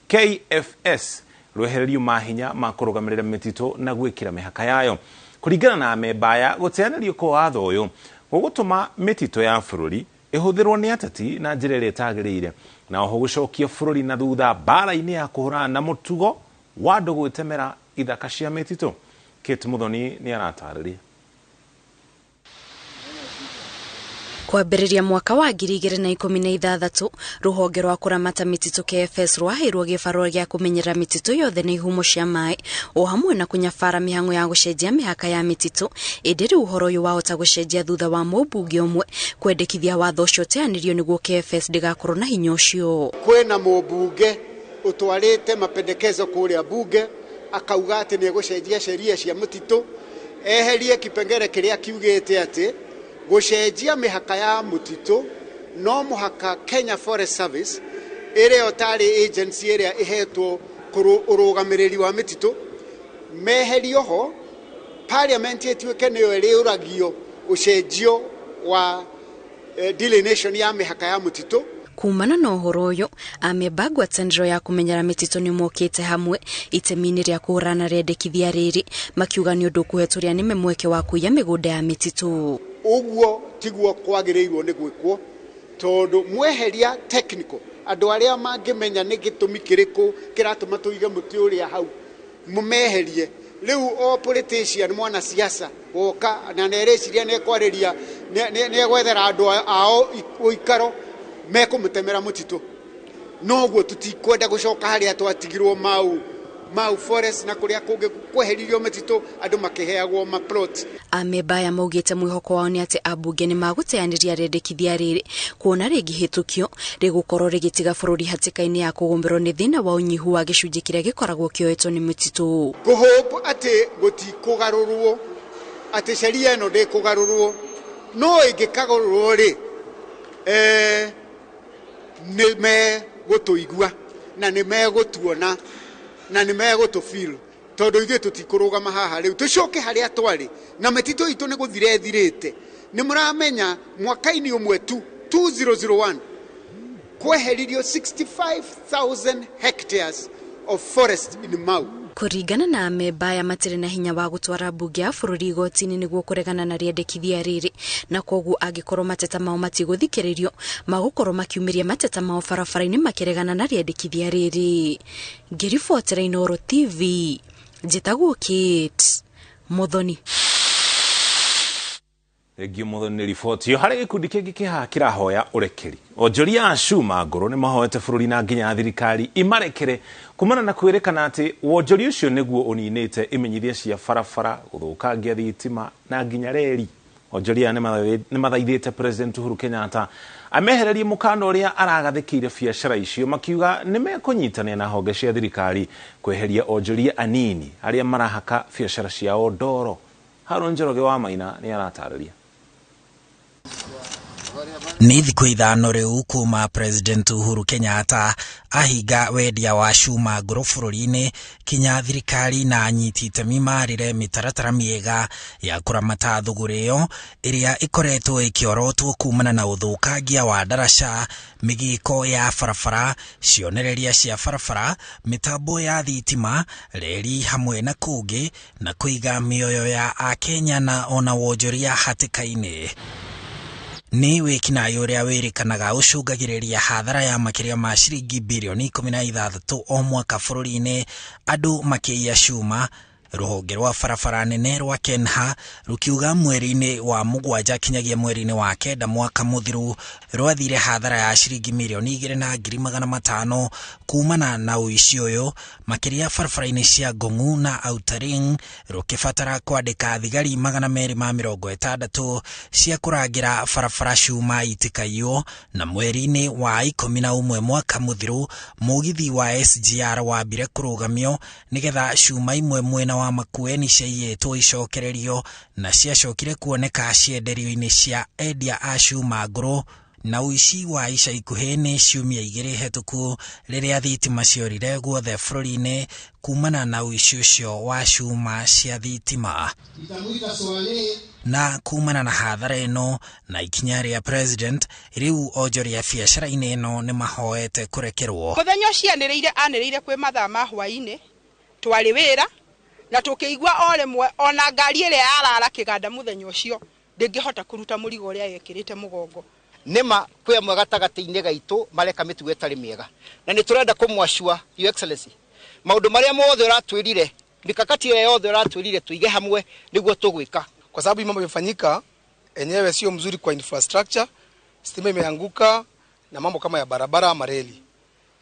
KFS rwehererio mahinya ma kũrũgamĩrĩra mĩtitũ na gwĩkĩra mĩhaka yayo. Kũringana na amemba aya, gũteanĩrio kwa watho ũyũ gũgũtũma mĩtitũ ya bũrũri ĩhũthĩrwo nĩ ateti na njĩra ĩrĩa ĩtagĩrĩire, na oho gũcokia bũrũri na thutha mbara-inĩ ya kũhũrana na mũtugo wa andũ gwĩtemera ithaka cia mĩtitũ. Kate Muthoni nĩ aratarĩria. Kwambĩrĩria mwaka wa 2016, rũhonge rwa kũramata mĩtitũ KFS rwaheirwo gĩbarũa gĩa kũmenyerera mĩtitũ yothe na ihumo cia maĩ, o hamwe na kũnyabara mĩhang'o ya gũcenjia mĩhaka ya mĩtitũ. Ĩndĩ rĩu ũhoro ũyũ wahota gũcenjia thutha wa mũmbunge ũmwe kwendekithia watho ũcio ũteanĩrio nĩguo KFS ndĩgakorwo na hinya ũcio. Kwĩna mũmbunge ũtwarĩte mapendekezo kũrĩa bunge akauga atĩ nĩ egũcenjia sheria cia mũtitũ, eherie kipengere kĩrĩa kiugĩte atĩ gũcenjia mĩhaka ya mũtitũ no mũhaka Kenya Forest Service ĩrĩa tarĩ agency ĩrĩa ĩhetwo ũrũgamĩrĩri wa mĩtitũ meherio ho, parliament ĩtuĩke nĩyo ĩrĩũragio ũcenjio wa delineation ya mĩhaka ya mũtitũ. Kumana na ũhoro ũyũ, amemba ngwatanĩro ya kũmenyera mĩtitũ nĩ mokĩte hamwe itemi-inĩ rĩa kũhũrana rĩendekithia rĩrĩ, makiuga nĩ ũndũ kũhetũria nĩme mweke wa kũiya mĩgũnda ya mĩtitũ. Ũguo tiguo kwagĩrĩirwo nĩ gwĩkwo, tondũ mweheria technical andũ arĩa mangĩmenya nĩ gĩtũmi kĩrĩkũ kĩratũma tũige mũtĩ ũrĩa hau mũmeherie. Rĩu o politician mwanasiasa woka na nĩareciria nĩekwarĩria nĩegwethera andũ ao ũikaro mekũmũtemera mũtitũ. Noguo tũtikwenda gũcoka harĩa twatigirwo Mau Forest na kũrĩa kũngĩ kweheririo mĩtitũ andũ makĩheagwo maplot. Amemba aya maugĩte mwĩhoko wao nĩ atĩ ambunge nĩ magũteanĩria rĩendekithia rĩrĩ, kuona rĩngĩhĩtũkio rĩgũkorwo rĩgĩtiga bũrũri hatĩka-inĩ ya kũgũmĩrwo nĩ thĩna wa ũnyihu wa gĩcunjĩ kĩrĩa gĩkoragwo kĩoetwo nĩ mĩtitũ. Ngũhope atĩ gũtikũgarũrwo, atĩ sheria ĩno ndĩkũgarũrwo, no ĩngĩkagarũrwo rĩ, nĩ megũtũigua na nĩ megũtuona na nĩ megũtũ feel, tondũ ithuĩ tũtikũrũgama haha rĩu tũcoke harĩa twarĩ na mĩtitũ itũ nĩ gũthira ĩthirĩte. Nĩ mũramenya mwaka-inĩ ũmwe tu 2001 kweheririo 65,000 hectares of forest in Mau. Kũringana na amemba aya, matirĩ na hinya wa gũtwara mbunge ya bũrũri igoti-inĩ nĩguo kũregana na rĩendekithia rĩrĩ, na koguo angĩkorwo mateta mao matigũthikĩrĩrio, magũkorwo makiumĩria mateta mao barabara-inĩ makĩregana na rĩendekithia rĩrĩ. Ngĩribotera Inooro TV, njĩtagwo Kate Muthoni. Thengiũ Muthoni nĩ riboti ĩyo. Harĩ gĩkundi kĩngĩ kĩhaha kĩrahoya ũrekeri. Onjoria a cuma ngũrũ nĩ mahoete bũrũri na nginya thirikari imarekere kumana na kwĩrĩkana atĩ wonjoria ũcio nĩguo ũninĩte imenyithia cia barabara, gũthũkangia thitima na nginya reri. Onjoria aya nĩ mathaithĩte President Uhuru Kenyatta amehererie mũkana ũrĩa aragathĩkĩire biacara icio, makiuga nĩ mekũnyitanĩra na honge cia thirikari kweheria onjoria anini arĩa marahaka biacara ciao ndoro. Haron Njoroge wa Maina nĩ aratarĩria. Nĩ thikũ 5 rĩu kuma President Uhuru Kenyatta ahinga wendia wa cuma ngũrũ bũrũri-inĩ, kinya thirikari na anyiti itemi marire mĩtaratara mĩega ya kũramata thũgũrĩ ĩyo ĩrĩa ĩkoretwo ĩkĩorotwo kumana na ũthũkangia wa ndaraca, mĩgĩko ya barabara, cionereria cia barabara, mĩtambo ya thitima, reri hamwe na kũngĩ, na kũiga mĩoyo ya Akenya na ona wonjoria hatĩka-inĩ. Nĩ wĩkinaĩ ũrĩa wĩrĩkanaga ũcũngagĩrĩria hathara ya makĩria ma ciringi birioni 16 o mwaka bũrũri-inĩ, andũ makĩiya cuma. Rũhonge rwa barabara nene rwa Kenha rũkiuga mweri-inĩ wa 7 kinyagia mweri-inĩ wa 9 mwaka mũthiru rwathire hathara ya ciringi mirioni igĩrĩ na ngiri magana matano kumana na ũici ũyũ, makĩria barabara-inĩ cia Ngong'u na Outer Ring, rũkĩbatara kwandĩka thigari magana merĩ ma mĩrongo ĩtandatũ cia kũrangĩra barabara cuma itikaiywo. Na mweri-inĩ wa 11 mwaka mũthiru mũgithi wa SGR wambire kũrũgamio nĩgetha cuma imwe mwena wa Makueni ciaiyĩtwo icokererio, na ciacokire kuoneka cienderio-inĩ cia endia a cuma ngũrũ. Na ũici wa ica ikuhĩ nĩ ciumia 2 hetũku rĩrĩa thitima ciorire guothe bũrũri-inĩ kumana na ũici ũcio wa cuma cia thitima. Na kumana na hathara ĩno na ikinya rĩa president, rĩu onjoria biacara-inĩ ĩno nĩ mahoete kũrekerwo. Mũthenya ũcio anĩrĩire kwĩ mathaa ma hwaĩ-inĩ, twarĩ wĩra na tũkĩigua o rĩmwe ona ngari ĩrĩa yarara kĩganda mũthenya ũcio ndĩngĩhota kũruta mũrigo ũrĩa yekĩrĩte mũgongo. Nĩma kwĩ amwe gatagatĩ-inĩ gaitũ mareka mĩtugo ĩtarĩ mĩega, na nĩ tũrenda kũmwacua Your Excellency maũndũ marĩa mothe ũratwĩrire, mikakati ĩrĩa yothe ũratwĩrire tuige hamwe nĩguo tũgwĩka, kwa sababu mambo yamefanyika enyewe sio mzuri kwa infrastructure, stima imeanguka na mambo kama ya barabara ama reli.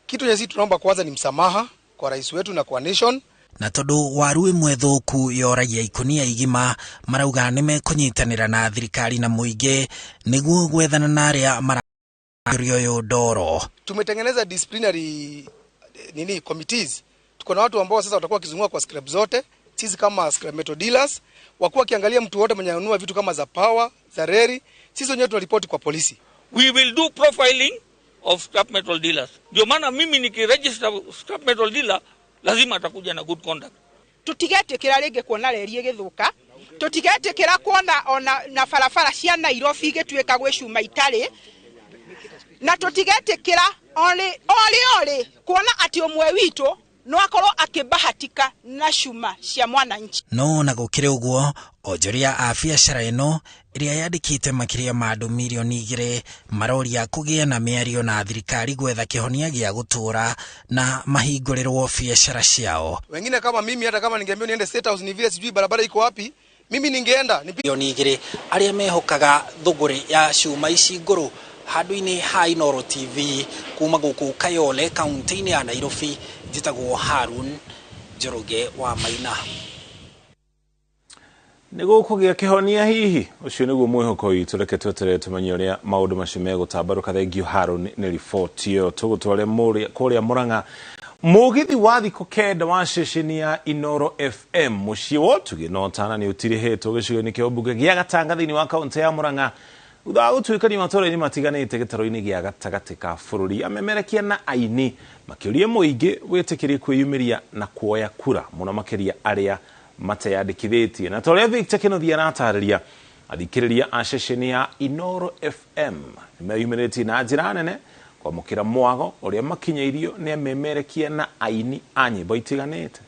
Kitu yenye sisi tunaomba kwanza ni msamaha kwa rais wetu na kwa nation. Na tondu waru ĩmwe thũku yoragia ikunia igima, marauga nĩmekũnyitanĩra na thirikari na mũingĩ nĩguo gwethana na arĩa marario ũyũ ndoro. Tumetengeneza disciplinary nini committees. Tuko na watu ambao sasa watakuwa wakizunguka kwa scrap zote, sisi kama scrap metal dealers wakuwa wakiangalia mtu wote mwenye anunua vitu kama za power, za reli, sisi wenyewe tunaripoti kwa polisi. We will do profiling of scrap metal dealers. Ndio maana mimi nikiregister scrap metal dealer lazima atakuja na good conduct. Tutigetĩkĩra rĩngĩ kuona reri ĩgĩthũka, tutigetĩkĩra kuona ona na barabara cia Nairobi igĩtuĩka gwĩ cuma itarĩ, na tutigetĩkĩra orĩ kuona atĩ ũmwe witũ no akorwo akĩbahatika na cuma cia mwananchi. No na gũkĩrĩ ũguo, onjoria a biacara ĩno ĩrĩa yandĩkĩte makĩria ma andũ mirioni 2 maroria kũgĩa na mĩario na thirikari gwetha kĩhonia gĩa gũtũra na mahingũrĩrwo biacara ciao. Wengine kama mimi, hata kama ningeambiwa niende State House ni vile sijui barabara iko wapi, mimi ningeenda. Ni milioni 2 arĩa mehokaga thũgũrĩ ya cuma ici ngũrũ handũ-inĩ ha Inooro TV kuma gũkũ Kayole kaunti-inĩ ya Nairobi. Njĩtagwo Harun Njoroge wa Maina. Nĩ gũkũgĩa kĩhonia hihi? Ũcio nĩguo mwĩhoko witũ. Reke tweterere tũmenye ũrĩa maũndũ macio megũtambarũka. Thengiũ Harun nĩ riboti ĩyo. Tũgũtware kũrĩa Murang'a. Mũgithi wa thikũ 9 wa ceceni ya Inooro FM mũciĩ wa Ũtugi na Ũtana nĩ ũtirihĩtwo gĩcigo-inĩ kĩa ũmbunge gĩa Gatanga thĩinĩ wa kaũntĩ ya Murang'a thutha wa gũtuĩkania matũũra-inĩ matiganĩte gĩtarũ-inĩ gĩa gatagatĩ ka bũrũri. Amemerekia na aini makĩũria mũingĩ wĩtĩkĩrie kwĩyumĩria na kuoya kura mũno makĩria arĩa mateyandĩkithĩtie. Na ta ũrĩa Victor Kĩnuthia aratarĩria, athikĩrĩria a ceceni ya Inooro FM nĩmeyumĩrĩtie na njĩra nene kwamũkĩra mwago ũrĩa makinyĩirio nĩ amemerekia na aini a nyĩmbo itiganĩte.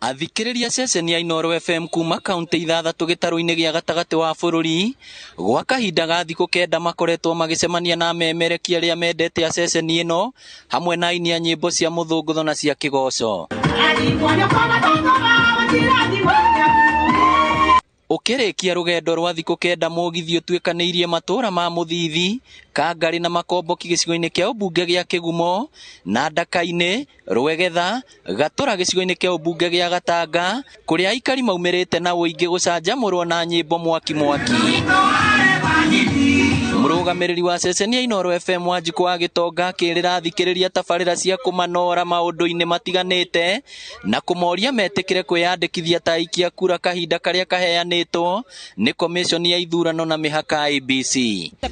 Athikĩrĩria ceceni ya Inooro FM kuma kaunti 6 gĩtarũ-inĩ gĩa gatagatĩ wa bũrũri gwa kahinda ga thikũ 9 makoretwo magĩcemania na amemerekia arĩa mendete a ceceni ĩno hamwe na aini a nyĩmbo cia mũthũngũtho na cia kĩgoco. Ũkĩrĩkia rũgendo rwa thikũ 9 mũgithi ũtuĩkanĩirie matũũra ma Mũthithi, Kangarĩ na Makomboki gĩcigo-inĩ kĩa ũmbunge gĩa Kĩgumo, na Ndaka-inĩ, Rwegetha, Gatũra gĩcigo-inĩ kĩa ũmbunge gĩa Gatanga, kũrĩa aikari maumĩrĩte na ũingĩ gũcanjamũrwo na nyĩmbo mwaki mwaki. Mũrũgamĩrĩri wa ceceni ya Inooro FM Wanjikũ wa Gĩtonga akĩrĩra athikĩrĩria tabarĩra cia kũmanora maũndũ-inĩ matiganĩte na kũmoria metĩkĩre kwĩyandĩkithia ta aikia kura kahinda karĩa kaheanĩtwo nĩ komĩconi ya ithurano na mĩhaka IEBC.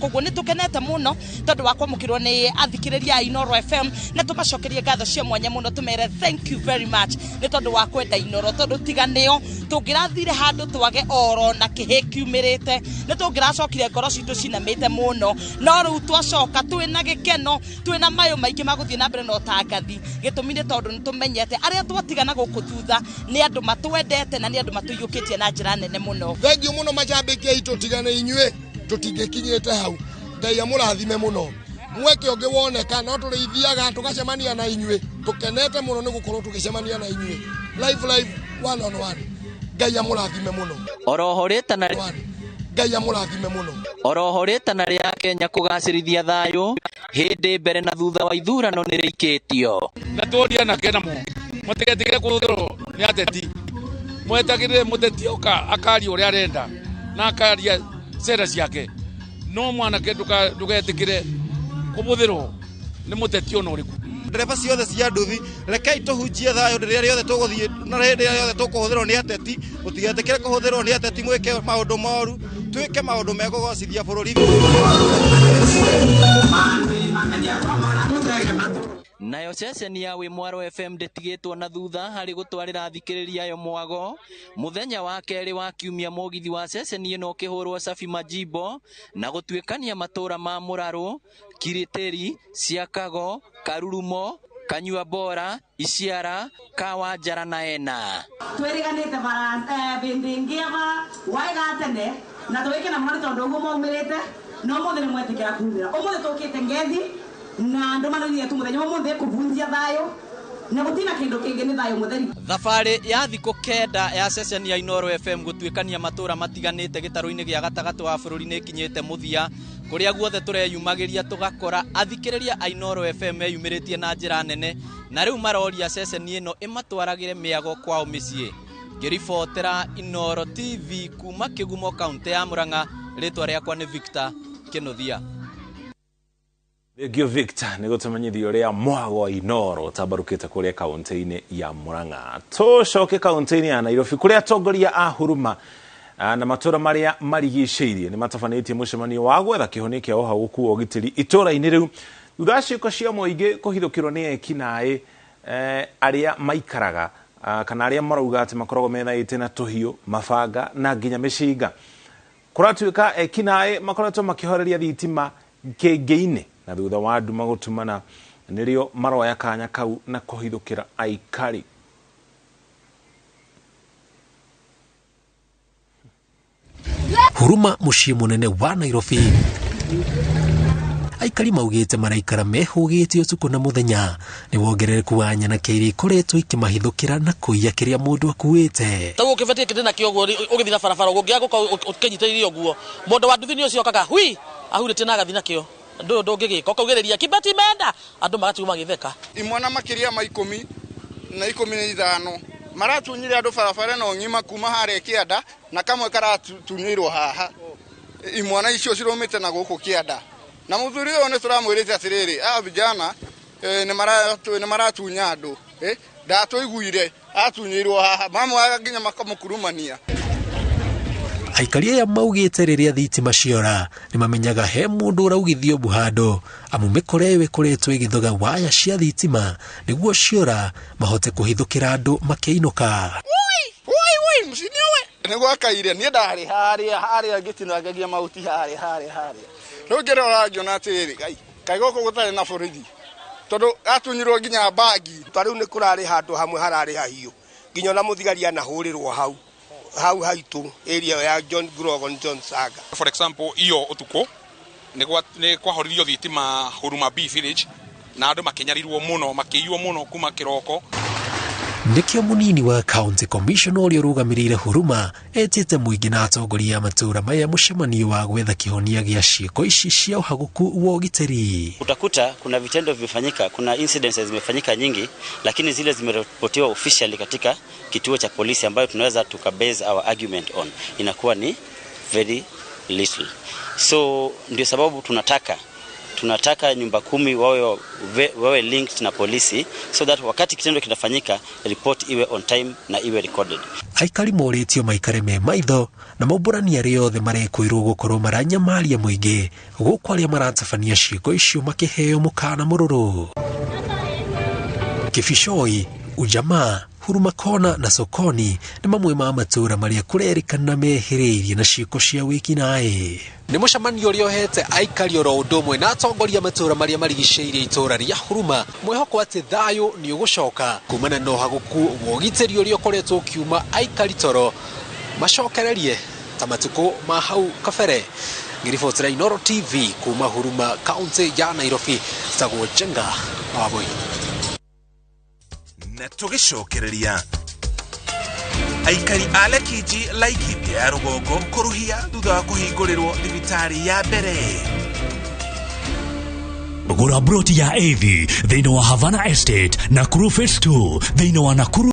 Koguo nĩ tũkenete mũno tondũ wa kwamũkĩrwo nĩ athikĩrĩria a Inooro FM na tũmacokerie ngatho cia mwanya mũno, tũmere thank you very much nĩ tondũ wa kwenda Inooro, tondũ tiga nĩo tũngĩrathire handũ twage oro na kĩhĩ kiumĩrĩte nĩ tũngĩracokire ngoro citũ cinamĩte mũno, no rĩu twacoka twĩna gĩkeno, twĩna mayũ maingĩ ma gũthiĩ na mbere na ũtangathi. Gĩtũmi nĩ tondũ nĩ tũmenyete arĩa twatigana gũkũ thutha nĩ andũ matwendete na nĩ andũ matũiyũkĩtie na njĩra nene mũno. Thengiũ mũno macambĩki aitũ, tigane inyuĩ tũtingĩkinyĩte hau. Ngai amũrathime mũno. Mweke ũngĩ woneka no tũrĩithiaga tũgacemania na inyuĩ, tũkenete mũno nĩ gũkorwo tũgĩcemania na inyuĩ live live one on one. Ngai amũrathime mũno. Oroho rĩtana Ngai amũrathime mũno. Oroho rĩtana rĩa Kenya kũgacĩrithia thayũ hĩndĩ mbere na thutha wa ithurano nĩ rĩikĩtio. Na tũria anake namo matigetigĩre kũhũthĩrwo nĩ ateti, mwetagĩrĩre mũteti oka akaria ũrĩa arenda na akaria cera ciake, no mwanake ndũgetĩkĩre kũhũthĩrwo nĩ mũteti ona ũrĩkũ. Ndereba ciothe cia nduthi, rekei tũhunjie thayũ rĩrĩa rĩothe tũgũthiĩ na rĩrĩa rĩothe tũkũhũthĩrwo nĩ ateti. Mũtigetĩkĩre kũhũthĩrwo nĩ ateti mwĩke maũndũ moru, twĩke maũndũ mekũgocithia bũrũri. Nayo ceceni ya Wĩ Mwaro FM ndĩtigĩtwo na thutha harĩ gũtwarĩra athikĩrĩria ayo mwago. Mũthenya wa kerĩ wa kiumia, mũgithi wa ceceni ĩno ũkĩhũrwo cabi majimbo na gũtuĩkania matũra ma Mũrarũ, Kiritĩri, Ciakago, Karurumo, Kanyua Bora, Iciara, Kawanjara na Ena. Twĩrĩganĩte bara bĩndĩ ĩngĩ aba waiga tene na tũgĩkena mũno nĩ tondũ ũguo maumĩrĩte na ũmũthĩ nĩ mwetĩkĩra kumĩra. Ũmũthĩ tũkĩte ngethi na ndũmanĩrĩrie tu mũthenya ũmũthĩ kũbunjia thayũ na gũtina kĩndũ kĩngĩ nĩ thayũ mũtheri. Thabarĩ ya thikũ 9 ya ceceni ya Inooro FM gũtuĩkania matũra matiganĩte gĩtarũ-inĩ gĩa gatagatĩ wa bũrũri nĩ ĩkinyĩte mũthia, kũrĩa guothe tũreyumagĩria tũgakora athikĩrĩria a Inooro FM meyumĩrĩtie na njĩra nene, na rĩu maroria ceceni ĩno ĩmatwaragĩre mĩago kwao mĩciĩ. Ngĩribotera Inooro TV kuma Kĩgumo, kaũntĩ ya Murang'a, rĩtwa rĩakwa nĩ Victor Kĩnuthia. Thengio Victor nĩ gũtũmenyithia ũrĩa mwago wa Inooro ũtambarũkĩte kũrĩa kaũntĩ-inĩ ya Murang'a. Tũcoke kaũntĩ-inĩ ya Nairobi kũrĩa atongoria a Huruma na matũra marĩa marigicĩirie nĩ matabanĩtie mũcemanio wa gwetha kĩhonia kĩa ũhagũku wa ũgitĩri itũra-inĩ rĩu thutha wa ciĩko cia mũingĩ kũhithũkĩrwo nĩ ekinaĩ arĩa maikaraga kana arĩa marauga atĩ makoragwo methaĩte na tũhiũ, mabanga na nginya mĩcinga. Kũratuĩka ekinaĩ makoretwo makĩhoreria thitima kĩngĩ-inĩ na thutha wa nduma gũtumana nĩrĩo maroya kanya kau na kũhithũkĩra aikari. Huruma mũciĩ mũnene wa Nairobi, aikari maugĩte maraikara mehũgĩte ũtukũ na mũthenya nĩ wongerereku wa nyanake iria ikoretwo ikĩmahithũkĩra na kũiya kĩrĩa mũndũ akuĩte. Taguo ũkĩbatie kĩndĩ nakĩo ũguo ũgĩthiĩ na barabara ũguo ũngĩaga gũka ũkĩnyitĩrĩire ũguo mũndũ wa nduthi nĩ ũcio okaga hui ahurĩtie na agathiĩ nakĩo ndũ ũyũ ndũngĩgĩka ũkaugĩrĩria kibeti menda andũ magatigwo magĩtheka. Imwana makĩria ma 10 na 15 maratunyire andũ barabara ĩno ng'ima kuma harĩa kĩanda na kamwe karatunyirwo haha. Imwana icio cirũmĩte na gũkũ kĩanda na mũthuri ũyũ nĩ tũramwĩrĩte atĩrĩrĩ, aya vijana nĩ maratunya andũ, ndatũiguire atunyirwo haha mamwe nginya makamũkurumania. Aikari aya maugĩte rĩrĩa thitima ciora nĩ mamenyaga he mũndũ ũraugithio mbu handũ, amu mĩkora ĩyo ĩkoretwo ĩgĩthoga waya cia thitima nĩguo ciora mahote kũhithũkĩra andũ makĩinũka. Nĩ gwakaire niĩ ndarĩ harĩa harĩa ngĩtinangagia mahuti harĩa harĩa harĩa rĩu ngĩrora ngĩona atĩrĩrĩ, kai kaĩ gũkũ gũtarĩ na borithi tondũ atunyirwo nginya bagi. Ta rĩu nĩ kũrarĩ handũ hamwe hararĩ hahiũ nginya ona mũthigari anahũrĩrwo hau hau haitũ area ya John Grogan John Saga. For example, iyo ũtukũ nĩ kwahoririo thitima Huruma B village na andũ makĩnyarirwo mũno makĩiywo mũno kuma kĩroko. Nĩkĩo mũnini wa county commissioner ũrĩa ũrũgamĩrĩire Huruma etĩte mũingĩ na atongoria a matũra maya mũcemanio wa gwetha kĩhonia gĩa ciĩko ici cia ũhagũku wa ũgitĩri. Utakuta kuna vitendo vimefanyika, kuna incidences zimefanyika nyingi, lakini zile zimeripotiwa officially katika kituo cha polisi ambayo tunaweza tukabase our argument on inakuwa ni very little. So ndio sababu tunataka nyumba 10 wawe linked na polisi so that wakati kitendo kinafanyika report iwe on time na iwe recorded. Aikari morĩtio maikare me maitho na maumbũrani arĩa othe marekũirwo gũkorwo maranyamaria mũingĩ gũkũ arĩa maratabania ciĩko icio makĩheo mũkana mũrũrũ. Kibicoi, Ujamaa, Huruma Kona na Sokoni nĩ mamwe ma matũra marĩa kũrerĩkana mehĩrĩirie na ciĩko cia wĩkinaĩ. Nĩ mũcemanio ũrĩa ũhete aikari oro ũndũ ũmwe na atongoria matũra marĩa marigicĩirie itũra rĩa Huruma mwĩhoko atĩ thayũ nĩ ũgũcoka kumana na ũhagũku wa ũgitĩri ũrĩa ũkoretwo ũkiuma aikari toro macokererie ta matukũ ma hau kabere. Ngĩribotera Inooro TV kuma Huruma, kaũntĩ ya Nairobi, njĩtagwo Njenga Wambui. Na tũgĩcokereria aikari a Lekiji Laikipia ya rũgongo kũruhia thutha wa kũhingũrĩrwo thibitarĩ ya mbere. Gũra broti ya AV thĩinĩ wa Havana Estate, Nakuru Phase 2 thĩinĩ wa Nakuru.